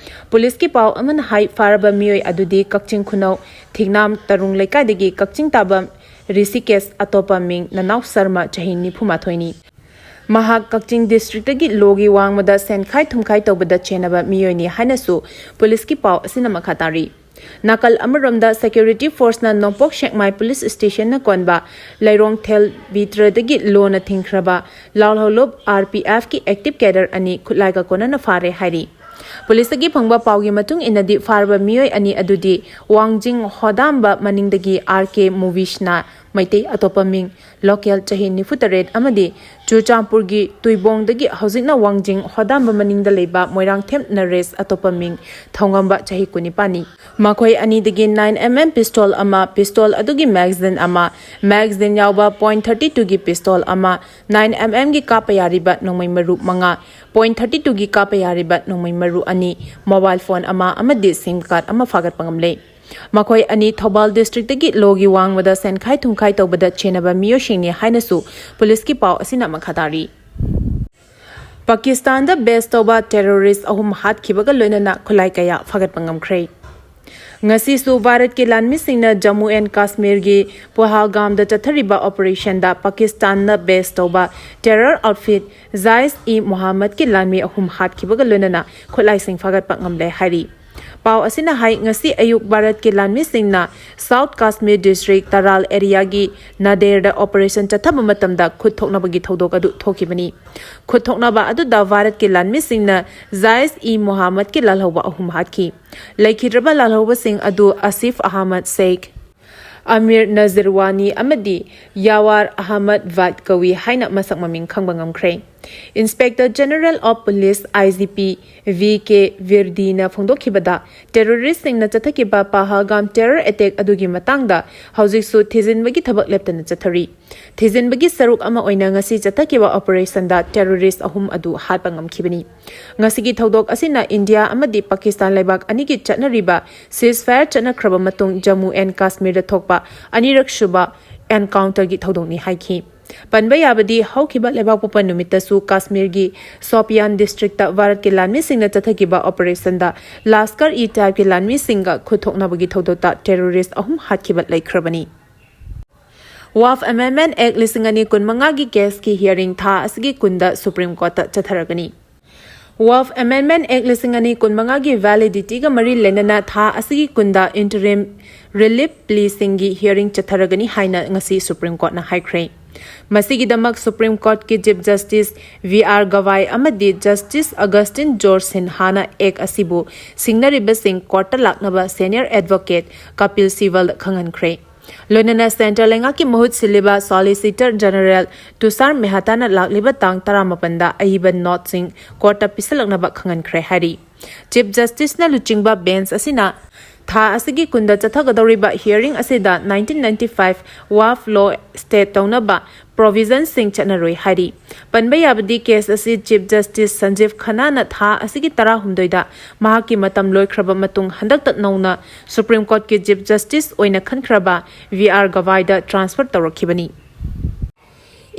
ꯄꯨꯂꯤꯁꯀꯤ ꯄꯥꯎ ꯑꯃꯅ ꯍꯥꯏ, ꯐꯥꯔꯕ ꯃꯤꯑꯣꯏ ꯑꯗꯨꯗꯤ ꯀꯛꯆꯤꯡ ꯈꯨꯅꯧ ꯊꯤꯡꯅꯥꯝ ꯇꯔꯨꯡ ꯂꯩꯀꯥꯏꯗꯒꯤ ꯀꯛꯆꯤꯡ ꯇꯥꯕꯝ ꯔꯤꯁꯤꯀꯦꯁ, ꯑꯇꯣꯞꯄ ꯃꯤꯡ ꯅꯅꯥꯎ ꯁꯔꯃ, ꯆꯍꯤ ꯅꯤꯐꯨ ꯃꯥꯊꯣꯏꯅꯤ꯫ ꯃꯍꯥꯛ ꯀꯛꯆꯤꯡ ꯗꯤꯁꯇ꯭ꯔꯤꯛꯇꯒꯤ ꯂꯣꯒꯤ ꯋꯥꯡꯃꯗ ꯁꯦꯟꯈꯥꯏ ꯊꯨꯝꯈꯥꯏ ꯇꯧꯕꯗ ꯆꯦꯟꯅꯕ ꯃꯤꯑꯣꯏꯅꯤ ꯍꯥꯏꯅꯁꯨ ꯄꯨꯂꯤꯁꯀꯤ ꯄꯥꯎ ꯑꯁꯤꯅ ꯃꯈꯥ ꯇꯥꯔꯤ꯫ ꯅꯥꯀꯜ ꯑꯃꯔꯣꯝꯗ, ꯁꯦꯀ꯭ꯌꯨꯔꯤꯇꯤ ꯐꯣꯔꯁꯅ ꯅꯣꯡꯄꯣꯛ ꯁꯦꯛꯃꯥꯏ ꯄꯨꯂꯤꯁ ꯁ꯭ꯇꯦꯁꯟꯅ ꯀꯣꯟꯕ ꯂꯩꯔꯣꯡꯊꯦꯜ ꯕꯤꯇ꯭ꯔꯗꯒꯤ ꯂꯣꯅ ꯊꯤꯡꯈ꯭ꯔꯕ ꯂꯥꯜꯍꯧꯂꯨꯞ ꯑꯥꯔ ꯄꯤ ꯑꯦꯐꯀꯤ ꯑꯦꯛꯇꯤꯚ ꯀꯦꯗꯔ ꯑꯅꯤ ꯈꯨꯠꯂꯥꯏꯒ ꯀꯣꯟꯅꯅ ꯐꯥꯔꯦ ꯍꯥꯏꯔꯤ꯫ ꯄꯨꯂꯤꯁꯇꯒꯤ ꯐꯪꯕ ꯄꯥꯎꯒꯤ ꯃꯇꯨꯡ ꯏꯟꯅꯗꯤ, ꯐꯥꯔꯕ ꯃꯤꯑꯣꯏ ꯑꯅꯤ ꯑꯗꯨꯗꯤ ꯋꯥꯡꯖꯤꯡ ꯍꯣꯗꯥꯝꯕ ꯃꯅꯤꯡꯗꯒꯤ ꯑꯥꯔ ꯀꯦ ꯃꯨꯕꯤꯁꯅ ꯃꯩꯇꯩ, ꯑꯇꯣꯞꯄ ꯃꯤꯡ ꯂꯣꯀꯦꯜ, ꯆꯍꯤ ꯅꯤꯐꯨ ꯇꯔꯦꯠ ꯑꯃꯗꯤ ꯆꯨꯔꯆꯥꯟꯄꯨꯔꯒꯤ ꯇꯨꯏꯕꯣꯡꯗꯒꯤ ꯍꯧꯖꯤꯛꯅ ꯋꯥꯡꯖꯤꯡ ꯍꯣꯗꯥꯝꯕ ꯃꯅꯤꯡꯗ ꯂꯩꯕ ꯃꯣꯏꯔꯥꯡꯊꯦꯝ ꯅꯔꯦꯁ, ꯑꯇꯣꯞꯄ ꯃꯤꯡ ꯊꯧꯉꯝꯕ, ꯆꯍꯤ ꯀꯨꯟꯅꯤꯄꯥꯟꯅꯤ꯫ ꯃꯈꯣꯏ ꯑꯅꯤꯗꯒꯤ ꯅꯥꯏꯟ ꯑꯦꯝ ꯑꯦꯝ ꯄꯤꯁꯇꯣꯜ ꯑꯃ, ꯄꯤꯁꯇꯣꯜ ꯑꯗꯨꯒꯤ ꯃꯦꯒꯥꯖꯤꯟ ꯑꯃ, ꯃꯦꯒꯥꯖꯤꯟ ꯌꯥꯎꯕ ꯄꯣꯏꯟꯠ ꯊꯥꯔꯇꯤ ꯇꯨꯒꯤ ꯄꯤꯁꯇꯣꯜ ꯑꯃ, ꯅꯥꯏꯟ ꯑꯦꯝ ꯑꯦꯝꯒꯤ ꯀꯥꯞꯄ ꯌꯥꯔꯤꯕ ꯅꯣꯡꯃꯩ ꯃꯔꯨ ꯃꯉꯥ, ꯄꯣꯏꯟꯠ ꯊꯥꯔꯇꯤ ꯇꯨꯒꯤ ꯀꯥꯞꯄ ꯌꯥꯔꯤꯕ ꯅꯣꯡꯃꯩ ꯃꯔꯨ ꯑꯅꯤ, ꯃꯣꯕꯥꯏꯜ ꯐꯣꯟ ꯑꯃ ꯑꯃꯗꯤ ꯁꯤꯝ ꯀꯥꯔꯗ ꯑꯃ ꯐꯥꯒꯠꯄ ꯉꯝꯂꯦ꯫ ꯃꯈꯣꯏ ꯑꯅꯤ ꯊꯧꯕꯥꯜ ꯗꯤꯁꯇ꯭ꯔꯤꯛꯇꯒꯤ ꯂꯣꯒꯤ ꯋꯥꯡꯃꯗ ꯁꯦꯟꯈꯥꯏ ꯊꯨꯝꯈꯥꯏ ꯇꯧꯕꯗ ꯆꯦꯟꯅꯕ ꯃꯤꯑꯣꯏꯁꯤꯡꯅꯤ ꯍꯥꯏꯅꯁꯨ ꯄꯨꯂꯤꯁꯀꯤ ꯄꯥꯎ ꯑꯁꯤꯅ ꯃꯈꯥ ꯇꯥꯔꯤ꯫ ꯄꯥꯀꯤꯁꯇꯥꯟꯗ ꯕꯦꯁ ꯇꯧꯕ ꯇꯦꯔꯣꯔꯤꯁ ꯑꯍꯨꯝ ꯍꯥꯠꯈꯤꯕꯒ ꯂꯣꯏꯅꯅ ꯈꯨꯠꯂꯥꯏ ꯀꯌꯥ ꯐꯥꯒꯠꯄ ꯉꯝꯈ꯭ꯔꯦ꯫ ꯉꯁꯤꯁꯨ ꯚꯥꯔꯠꯀꯤ ꯂꯥꯟꯃꯤꯁꯤꯡꯅ ꯖꯝꯃꯨ ꯑꯦꯟ ꯀꯥꯁꯃꯤꯔꯒꯤ ꯄꯍꯜꯒꯥꯝꯗ ꯆꯠꯊꯔꯤꯕ ꯑꯣꯄꯔꯦꯁꯟꯗ ꯄꯥꯀꯤꯁꯇꯥꯟꯅ ꯕꯦꯁ ꯇꯧꯕ ꯇꯦꯔꯔ ꯑꯥꯎꯠꯐꯤꯠ ꯖꯥꯏꯁ ꯏ ꯃꯣꯍꯥꯃꯗꯀꯤ ꯂꯥꯟꯃꯤ ꯑꯍꯨꯝ ꯍꯥꯠꯈꯤꯕꯒ ꯂꯣꯏꯅꯅ ꯈꯨꯠꯂꯥꯏꯁꯤꯡ ꯐꯥꯒꯠꯄ ꯉꯝꯂꯦ ꯍꯥꯏꯔꯤ꯫ ꯄꯥꯎ ꯑꯁꯤꯅ ꯍꯥꯏ, ꯉꯁꯤ ꯑꯌꯨꯛ ꯚꯥꯔꯠꯀꯤ ꯂꯥꯟꯃꯤꯁꯤꯡꯅ ꯁꯥꯎꯠ ꯀꯥꯁꯃꯤꯔ ꯗꯤꯁꯇ꯭ꯔꯤꯛ ꯇꯔꯥꯜ ꯑꯦꯔꯤꯌꯥꯒꯤ ꯅꯥꯗꯦꯔꯗ ꯑꯣꯄꯔꯦꯁꯟ ꯆꯠꯊꯕ ꯃꯇꯝꯗ ꯈꯨꯠ ꯊꯣꯛꯅꯕꯒꯤ ꯊꯧꯗꯣꯛ ꯑꯗꯨ ꯊꯣꯛꯈꯤꯕꯅꯤ꯫ ꯈꯨꯠ ꯊꯣꯛꯅꯕ ꯑꯗꯨꯗ ꯚꯥꯔꯠꯀꯤ ꯂꯥꯟꯃꯤꯁꯤꯡꯅ ꯖꯥꯏꯁ ꯏ ꯃꯣꯍꯥꯃꯗꯀꯤ ꯂꯥꯜꯍꯧꯕ ꯑꯍꯨꯝ ꯍꯥꯠꯈꯤ꯫ ꯂꯩꯈꯤꯗ꯭ꯔꯕ ꯂꯥꯜꯍꯧꯕꯁꯤꯡ ꯑꯗꯨ ꯑꯁꯤꯐ ꯑꯍꯃꯗ ꯁꯦꯈ, ꯑꯃꯤꯔ ꯅꯖꯤꯔꯋꯥꯅꯤ ꯑꯃꯗꯤ ꯌꯥꯋꯥꯔ ꯑꯍꯃꯗ ꯚꯠ ꯀꯧꯏ ꯍꯥꯏꯅ ꯃꯁꯛ ꯃꯃꯤꯡ ꯈꯪꯕ ꯉꯝꯈ꯭ꯔꯦ꯫ Inspector General of Police, I G P, V K ꯕꯤꯔꯗꯤꯅ ꯐꯣꯡꯗꯣꯛꯈꯤꯕꯗ, ꯇꯦꯔꯣꯔꯤꯁꯁꯤꯡꯅ ꯆꯠꯊꯈꯤꯕ ꯄꯍꯜꯒꯥꯝ ꯇꯦꯔꯔ ꯑꯦꯇꯦꯛ ꯑꯗꯨꯒꯤ ꯃꯇꯥꯡꯗ ꯍꯧꯖꯤꯛꯁꯨ ꯊꯤꯖꯤꯟꯕꯒꯤ ꯊꯕꯛ ꯂꯦꯞꯇꯅ ꯆꯠꯊꯔꯤ꯫ ꯊꯤꯖꯤꯟꯕꯒꯤ ꯁꯔꯨꯛ ꯑꯃ ꯑꯣꯏꯅ ꯉꯁꯤ ꯆꯠꯊꯈꯤꯕ ꯑꯣꯄꯔꯦꯁꯟꯗ ꯇꯦꯔꯣꯔꯤꯁ ꯑꯍꯨꯝ ꯑꯗꯨ ꯍꯥꯠꯄ ꯉꯝꯈꯤꯕꯅꯤ꯫ ꯉꯁꯤꯒꯤ ꯊꯧꯗꯣꯛ ꯑꯁꯤꯅ ꯏꯟꯗꯤꯌꯥ ꯑꯃꯗꯤ ꯄꯥꯀꯤꯁꯇꯥꯟ ꯂꯩꯕꯥꯛ ꯑꯅꯤꯒꯤ ꯆꯠꯅꯔꯤꯕ ceasefire ꯆꯠꯅꯈ꯭ꯔꯕ ꯃꯇꯨꯡ ꯖꯝꯃꯨ ꯑꯦꯟ ꯀꯥꯁꯃꯤꯔꯗ ꯊꯣꯛꯄ ꯑꯅꯤꯔꯛ ꯁꯨꯕ encounterꯒꯤ ꯊꯧꯗꯣꯛꯅꯤ ꯍꯥꯏꯈꯤ꯫ ꯄꯟꯕ ꯌꯥꯕꯗꯤ, ꯍꯧꯈꯤꯕ ꯂꯩꯕꯥꯛꯄꯣꯛꯄ ꯅꯨꯃꯤꯠꯇꯁꯨ ꯀꯥꯁꯃꯤꯔꯒꯤ ꯁꯣꯄꯤꯌꯥꯟ ꯗꯤꯁꯇ꯭ꯔꯤꯛꯇ ꯚꯥꯔꯠꯀꯤ ꯂꯥꯟꯃꯤꯁꯤꯡꯅ ꯆꯠꯊꯈꯤꯕ ꯑꯣꯄꯔꯦꯁꯟꯗ ꯂꯥꯁꯀꯔ ꯏ ꯇꯥꯏꯕꯀꯤ ꯂꯥꯟꯃꯤꯁꯤꯡꯒ ꯈꯨꯠ ꯊꯣꯛꯅꯕꯒꯤ ꯊꯧꯗꯣꯛꯇ ꯇꯦꯔꯣꯔꯤꯁ ꯑꯍꯨꯝ ꯍꯥꯠꯈꯤꯕ ꯂꯩꯈ꯭ꯔꯕꯅꯤ꯫ Waqf Amendment Act ꯂꯤꯁꯤꯡ ꯑꯅꯤ ꯀꯨꯟꯃꯉꯥꯒꯤ ꯀꯦꯁꯀꯤ ꯍꯤꯌꯔꯤꯡ ꯊꯥ ꯑꯁꯤꯒꯤ ꯀꯨꯟꯗ ꯁꯨꯄ꯭ꯔꯤꯝ ꯀꯣꯔꯠꯇ ꯆꯠꯊꯔꯒꯅꯤ꯫ Waqf Amendment Act ꯂꯤꯁꯤꯡ ꯑꯅꯤ ꯀꯨꯟꯃꯉꯥꯒꯤ validity ꯒ ꯃꯔꯤ ꯂꯩꯅꯅ ꯊꯥ ꯑꯁꯤꯒꯤ ꯀꯨꯟꯗ interim relief plea ꯁꯤꯡꯒꯤ hearing ꯆꯠꯊꯔꯒꯅꯤ ꯍꯥꯏꯅ ꯉꯁꯤ ꯁꯨꯄ꯭ꯔꯤꯝ ꯀꯣꯔꯠꯅ ꯍꯥꯏꯈ꯭ꯔꯦ꯫ ꯃꯁꯤꯒꯤꯗꯃꯛ ꯁꯨꯄ꯭ꯔꯤꯝ ꯀꯣꯔꯠꯀꯤ chief justice B R Gavai ꯑꯃꯗꯤ ꯖꯁꯇꯤꯁ ꯑꯒꯁꯇꯤꯟ ꯖꯣꯔꯖ ꯁꯤꯟꯍꯥꯅ act ꯑꯁꯤꯕꯨ ꯁꯤꯡꯅꯔꯤꯕꯁꯤꯡ ꯀꯣꯔꯠꯇ ꯂꯥꯛꯅꯕ senior advocate ꯀꯄꯤꯜ ꯁꯤꯕꯜꯗ ꯈꯪꯍꯟꯈ꯭ꯔꯦ꯫ ꯂꯣꯏꯅꯅ ꯁꯦꯟꯇꯔ ꯂꯩꯉꯥꯛꯀꯤ ꯃꯍꯨꯠ ꯁꯤꯜꯂꯤꯕ ꯁꯣꯂꯤꯁꯤꯇꯔ ꯖꯦꯅꯔꯦꯜ ꯇꯨꯁꯥꯔ ꯃꯦꯍꯇꯥꯅ ꯂꯥꯛꯂꯤꯕ ꯇꯥꯡ ꯇꯔꯥꯃꯥꯄꯟꯗ ꯑꯏꯕ ꯅꯣꯠꯁꯤꯡ ꯀꯣꯔꯠꯇ ꯄꯤꯁꯤꯜꯂꯛꯅꯕ ꯈꯪꯍꯟꯈ꯭ꯔꯦ ꯍꯥꯏꯔꯤ꯫ ꯆꯤꯐ ꯖꯁꯇꯤꯁꯅ ꯂꯨꯆꯤꯡꯕ ꯕꯦꯟꯆ ꯑꯁꯤꯅ ꯊꯥ ꯑꯁꯤꯒꯤ ꯀꯨꯟꯗ ꯆꯠꯊꯒꯗꯧꯔꯤꯕ hearing ꯑꯁꯤꯗ nineteen ninety five WAF law state ꯇꯧꯅꯕ provisionꯁꯤꯡ ꯆꯠꯅꯔꯣꯏ ꯍꯥꯏꯔꯤ꯫ ꯄꯟꯕ ꯌꯥꯕꯗꯤ, case ꯑꯁꯤ Chief Justice ꯁꯟꯖꯤꯚ ꯈꯟꯅꯥꯅ ꯊꯥ ꯑꯁꯤꯒꯤ ꯇꯔꯥꯍꯨꯝꯗꯣꯏꯗ ꯃꯍꯥꯛꯀꯤ ꯃꯇꯝ ꯂꯣꯏꯈ꯭ꯔꯕ ꯃꯇꯨꯡ ꯍꯟꯗꯛꯇ ꯅꯧꯅ Supreme Courtꯀꯤ Chief Justice ꯑꯣꯏꯅ ꯈꯟꯈ꯭ꯔꯕ V R ꯒꯕꯥꯏꯗ transfer ꯇꯧꯔꯛꯈꯤꯕꯅꯤ꯫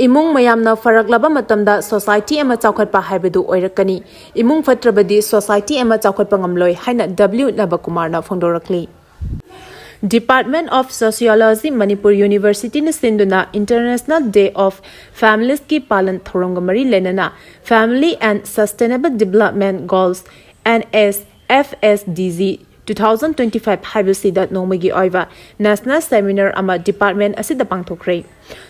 ꯏꯃꯨꯡ ꯃꯌꯥꯝꯅ ꯐꯔꯛꯂꯕ ꯃꯇꯝꯗ society ꯑꯃ ꯆꯥꯎꯈꯠꯄ ꯍꯥꯏꯕꯗꯨ ꯑꯣꯏꯔꯛꯀꯅꯤ꯫ ꯏꯃꯨꯡ ꯐꯠꯇ꯭ꯔꯕꯗꯤ society ꯑꯃ ꯆꯥꯎꯈꯠꯄ ꯉꯝꯂꯣꯏ ꯍꯥꯏꯅ W ꯅꯕꯀꯨꯃꯥꯔꯅ ꯐꯣꯡꯗꯣꯔꯛꯂꯤ꯫ Department of Sociology, Manipur Universityꯅ ꯁꯤꯟꯗꯨꯅ International Day of Familiesꯀꯤ ꯄꯥꯂꯟ ꯊꯧꯔꯝꯒ ꯃꯔꯤ ꯂꯩꯅꯅ Family and Sustainable Development Goals, N S F S D G two thousand twenty-five ꯍꯥꯏꯕꯁꯤꯗ ꯅꯣꯡꯃꯒꯤ ꯑꯣꯏꯕ national seminar ꯑꯃ department ꯑꯁꯤꯗ ꯄꯥꯡꯊꯣꯛꯈ꯭ꯔꯦ꯫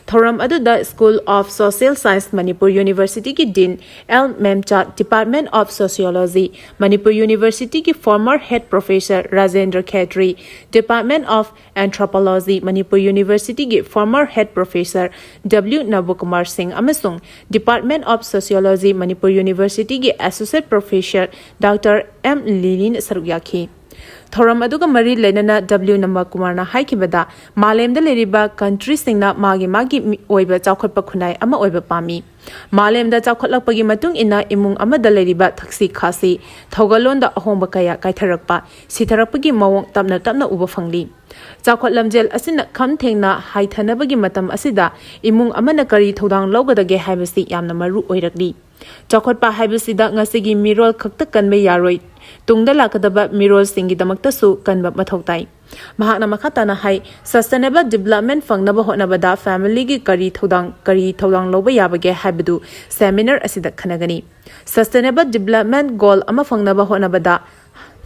ꯊꯧꯔꯝ ꯑꯗꯨꯗ School of Social Science, Manipur Universityꯒꯤ Dean L ꯃꯦꯝꯆꯥ, Department of Sociology, Manipur Universityꯒꯤ former head professor Rajendra Khetri, Department of Anthropology, Manipur Universityꯒꯤ former head professor W ꯅꯕꯀꯨꯃꯥꯔ ꯁꯤꯡ ꯑꯃꯁꯨꯡ Department of Sociology, Manipur Universityꯒꯤ associate professor Doctor M ꯂꯤꯂꯤꯅ ꯁꯔꯨꯛ ꯌꯥꯈꯤ꯫ ꯊꯧꯔꯝ ꯑꯗꯨꯒ ꯃꯔꯤ ꯂꯩꯅꯅ W ꯅꯕꯀꯨꯃꯥꯔꯅ ꯍꯥꯏꯈꯤꯕꯗ, ꯃꯥꯂꯦꯝꯗ ꯂꯩꯔꯤꯕ countryꯁꯤꯡꯅ ꯃꯥꯒꯤ ꯃꯥꯒꯤ ꯃꯤ-, ꯑꯣꯏꯕ ꯆꯥꯎꯈꯠꯄ ꯈꯨꯟꯅꯥꯏ ꯑꯃ ꯑꯣꯏꯕ ꯄꯥꯝꯃꯤ꯫ ꯃꯥꯂꯦꯝꯗ ꯆꯥꯎꯈꯠꯂꯛꯄꯒꯤ ꯃꯇꯨꯡ ꯏꯟꯅ ꯏꯃꯨꯡ ꯑꯃꯗ ꯂꯩꯔꯤꯕ ꯊꯛꯁꯤ ꯈꯥꯁꯤ, ꯊꯧꯒꯜꯂꯣꯟꯗ ꯑꯍꯣꯡꯕ ꯀꯌꯥ ꯀꯥꯏꯊꯔꯛꯄ, ꯁꯤꯊꯔꯛꯄꯒꯤ ꯃꯑꯣꯡ ꯇꯞꯅ ꯇꯞꯅ ꯎꯕ ꯐꯪꯂꯤ꯫ ꯆꯥꯎꯈꯠ ꯂꯝꯖꯦꯜ ꯑꯁꯤꯅ ꯈꯝ ꯊꯦꯡꯅ ꯍꯥꯏꯊꯅꯕꯒꯤ ꯃꯇꯝ ꯑꯁꯤꯗ ꯏꯃꯨꯡ ꯑꯃꯅ ꯀꯔꯤ ꯊꯧꯗꯥꯡ ꯂꯧꯒꯗꯒꯦ ꯍꯥꯏꯕꯁꯤ ꯌꯥꯝꯅ ꯃꯔꯨ ꯑꯣꯏꯔꯛꯂꯤ꯫ ꯆꯥꯎꯈꯠꯄ ꯍꯥꯏꯕꯁꯤꯗ ꯉꯁꯤꯒꯤ ꯃꯤꯔꯣꯜ ꯈꯛꯇ ꯀꯟꯕ ꯌꯥꯔꯣꯏ, ꯇꯨꯡꯗ ꯂꯥꯛꯀꯗꯕ ꯃꯤꯔꯣꯜꯁꯤꯡꯒꯤꯗꯃꯛꯇꯁꯨ ꯀꯟꯕ ꯃꯊꯧ ꯇꯥꯏ꯫ ꯃꯍꯥꯛꯅ ꯃꯈꯥ ꯇꯥꯅ ꯍꯥꯏ, sustainable development ꯐꯪꯅꯕ ꯍꯣꯠꯅꯕꯗ familyꯒꯤ ꯀꯔꯤ ꯊꯧꯗꯥꯡ, ꯀꯔꯤ ꯊꯧꯗꯥꯡ ꯂꯧꯕ ꯌꯥꯕꯒꯦ ꯍꯥꯏꯕꯗꯨ seminar ꯑꯁꯤꯗ ꯈꯟꯅꯒꯅꯤ꯫ Sustainable development goal ꯑꯃ ꯐꯪꯅꯕ ꯍꯣꯠꯅꯕꯗ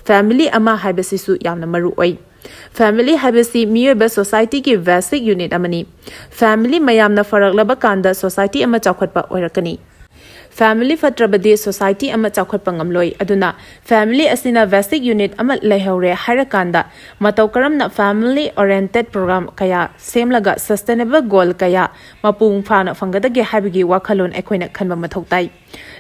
family ꯑꯃ ꯍꯥꯏꯕꯁꯤꯁꯨ ꯌꯥꯝꯅ ꯃꯔꯨ ꯑꯣꯏ꯫ Family ꯍꯥꯏꯕꯁꯤ ꯃꯤꯑꯣꯏꯕ societyꯒꯤ basic unit ꯑꯃꯅꯤ꯫ Family ꯃꯌꯥꯝꯅ ꯐꯔꯛꯂꯕ ꯀꯥꯟꯗ society ꯑꯃ ꯆꯥꯎꯈꯠꯄ ꯑꯣꯏꯔꯛꯀꯅꯤ꯫ Family ꯐꯠꯇ꯭ꯔꯕꯗꯤ society ꯑꯃ ꯆꯥꯎꯈꯠꯄ ꯉꯝꯂꯣꯏ꯫ ꯑꯗꯨꯅ family ꯑꯁꯤꯅ basic unit ꯑꯃ ꯂꯩꯍꯧꯔꯦ ꯍꯥꯏꯔꯀꯥꯟꯗ ꯃꯇꯧ ꯀꯔꯝꯅ family oriented program ꯀꯌꯥ ꯁꯦꯝꯂꯒ sustainable goal ꯀꯌꯥ ꯃꯄꯨꯡ ꯐꯥꯅ ꯐꯪꯒꯗꯒꯦ ꯍꯥꯏꯕꯒꯤ ꯋꯥꯈꯜꯂꯣꯟ ꯑꯩꯈꯣꯏꯅ ꯈꯟꯕ ꯃꯊꯧ ꯇꯥꯏ꯫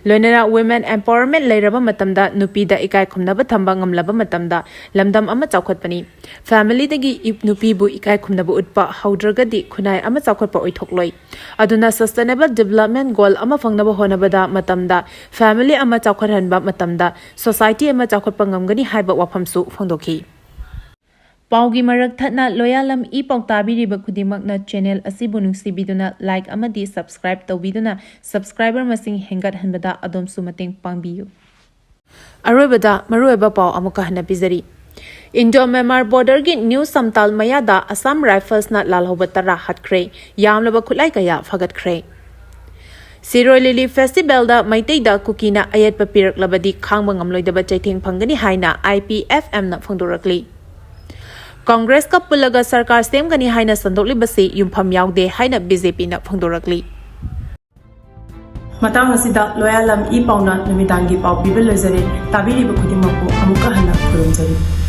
ꯂꯣꯏꯅꯅ women empowerment ꯂꯩꯔꯕ ꯃꯇꯝꯗ, ꯅꯨꯄꯤꯗ ꯏꯀꯥꯏ ꯈꯨꯝꯅꯕ ꯊꯝꯕ ꯉꯝꯂꯕ ꯃꯇꯝꯗ, ꯂꯝꯗꯝ ꯑꯃ ꯆꯥꯎꯈꯠꯄꯅꯤ꯫ Family ꯗꯒꯤ ꯏꯞ-, ꯅꯨꯄꯤꯕꯨ ꯏꯀꯥꯏ ꯈꯨꯝꯅꯕ ꯎꯠꯄ ꯍꯧꯗ꯭ꯔꯒꯗꯤ ꯈꯨꯟꯅꯥꯏ ꯑꯃ ꯆꯥꯎꯈꯠꯄ ꯑꯣꯏꯊꯣꯛꯂꯣꯏ꯫ ꯑꯗꯨꯅ sustainable development goal ꯑꯃ ꯐꯪꯅꯕ ꯍꯣꯠꯅꯕꯗ ꯃꯇꯝꯗ, family ꯑꯃ ꯆꯥꯎꯈꯠꯍꯟꯕ ꯃꯇꯝꯗ, society ꯑꯃ ꯆꯥꯎꯈꯠꯄ ꯉꯝꯒꯅꯤ ꯍꯥꯏꯕ ꯋꯥꯐꯝꯁꯨ ꯐꯣꯡꯗꯣꯛꯈꯤ꯫ ꯄꯥꯎꯒꯤ ꯃꯔꯛ ꯊꯠꯅ ꯂꯣꯌꯥꯂꯝ ꯏ ꯄꯥꯎ ꯇꯥꯕꯤꯔꯤꯕ ꯈꯨꯗꯤꯡꯃꯛꯅ channel ꯑꯁꯤꯕꯨ ꯅꯨꯡꯁꯤꯕꯤꯗꯨꯅ like ꯑꯃꯗꯤ subscribe ꯇꯧꯕꯤꯗꯨꯅ subscriber ꯃꯁꯤꯡ ꯍꯦꯟꯒꯠꯍꯟꯕꯗ ꯑꯗꯣꯝꯁꯨ ꯃꯇꯦꯡ ꯄꯥꯡꯕꯤꯌꯨ꯫ ꯑꯔꯣꯏꯕꯗ ꯃꯔꯨꯑꯣꯏꯕ ꯄꯥꯎ ꯑꯃꯨꯛꯀ ꯍꯟꯅ ꯄꯤꯖꯔꯤ꯫ Indo Myanmar border ꯒꯤ New Samtal ꯃꯌꯥꯗ Assam Rifles ꯅ ꯂꯥꯜꯍꯧꯕ ꯇꯔꯥ ꯍꯥꯠꯈ꯭ꯔꯦ, ꯌꯥꯝꯂꯕ ꯈꯨꯠꯂꯥꯏ ꯀꯌꯥ ꯐꯒꯠꯈ꯭ꯔꯦ꯫ ꯁꯤꯔꯣꯏ ꯂꯤꯂꯤ festival ꯗ ꯃꯩꯇꯩꯗ ꯀꯨꯀꯤꯅ ꯑꯌꯦꯠꯄ ꯄꯤꯔꯛꯂꯕꯗꯤ ꯈꯥꯡꯕ ꯉꯝꯂꯣꯏꯗꯕ ꯆꯩꯊꯦꯡ ꯐꯪꯒꯅꯤ ꯍꯥꯏꯅ I P F M ꯅ ꯐꯣꯡꯗꯣꯔꯛꯂꯤ꯫ Congress ꯀ ꯄꯨꯜꯂꯒ ꯁꯔꯀꯥꯔ ꯁꯦꯝꯒꯅꯤ ꯍꯥꯏꯅ ꯁꯟꯗꯣꯛꯂꯤꯕꯁꯤ ꯌꯨꯝꯐꯝ ꯌꯥꯎꯗꯦ ꯍꯥꯏꯅ B J P ꯅ ꯐꯣꯡꯗꯣꯔꯛꯂꯤ꯫ ꯃꯇꯥꯡ ꯑꯁꯤꯗ ꯂꯣꯌꯥꯂꯝ ꯏ ꯄꯥꯎꯅ ꯅꯨꯃꯤꯗꯥꯡꯒꯤ ꯄꯥꯎ ꯄꯤꯕ ꯂꯣꯏꯖꯔꯦ꯫ ꯇꯥꯕꯤꯔꯤꯕ ꯈꯨꯗꯤꯡꯃꯛꯄꯨ ꯑꯃꯨꯛꯀ ꯍꯟꯅ ꯈꯨꯔꯨꯝꯖꯔꯤ꯫